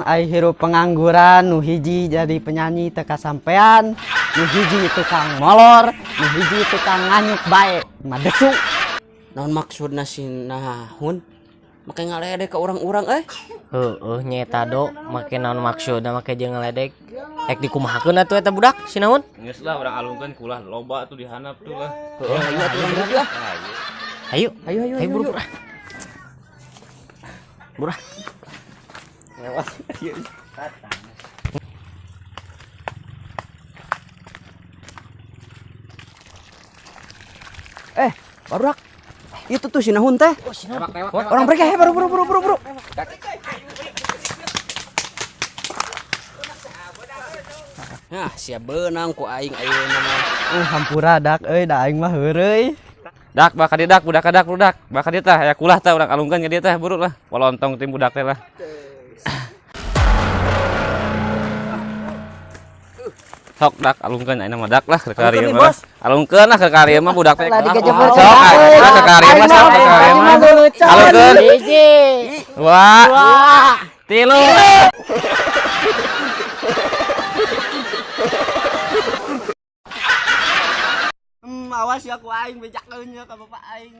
Ai hirup pengangguran, nu hiji jadi penyanyi teu kasampean, nu hiji tukang molor, nu hiji tukang nganyuk bae, madesu. Naon maksudna si Nahun? Make ngaledek ka urang-urang euy. Heeh, nya eta do, make naon maksudna make jeung ngaledek. Rek dikumahakeun atuh eta budak si Nahun? Geus lah urang alungkeun kulah loba tuh di handap tuh lah. Heeh, ayo atuh urang buru lah. Ayo, Ayo ayo ayo ayo. buru. Buru. Lewat. Eh, barudak. Itu tuh si Nahun teh. Orang mereka baru buru buru buru buru. Nah, siap beunang ku aing ayeuna mah. Hampura dak euy, da aing mah heureuy. Dak bakal dia dak budak dak budak. Bakal dia tah aya kulah tah urang alungkeun ka dia tah buru lah. Polontong tim budak teh lah. Sok dak alungkeun ayeuna mah dak lah ke karya Alungkeun nih, mah. Bos. Alungkeun lah ke karya mah budak teh. Lah digejeber Sok lah ke karya mah sok ke karya mah. Alungkeun. Hiji. Dua. Tilu. Awas ya ku aing bejakeun ya ka bapak aing.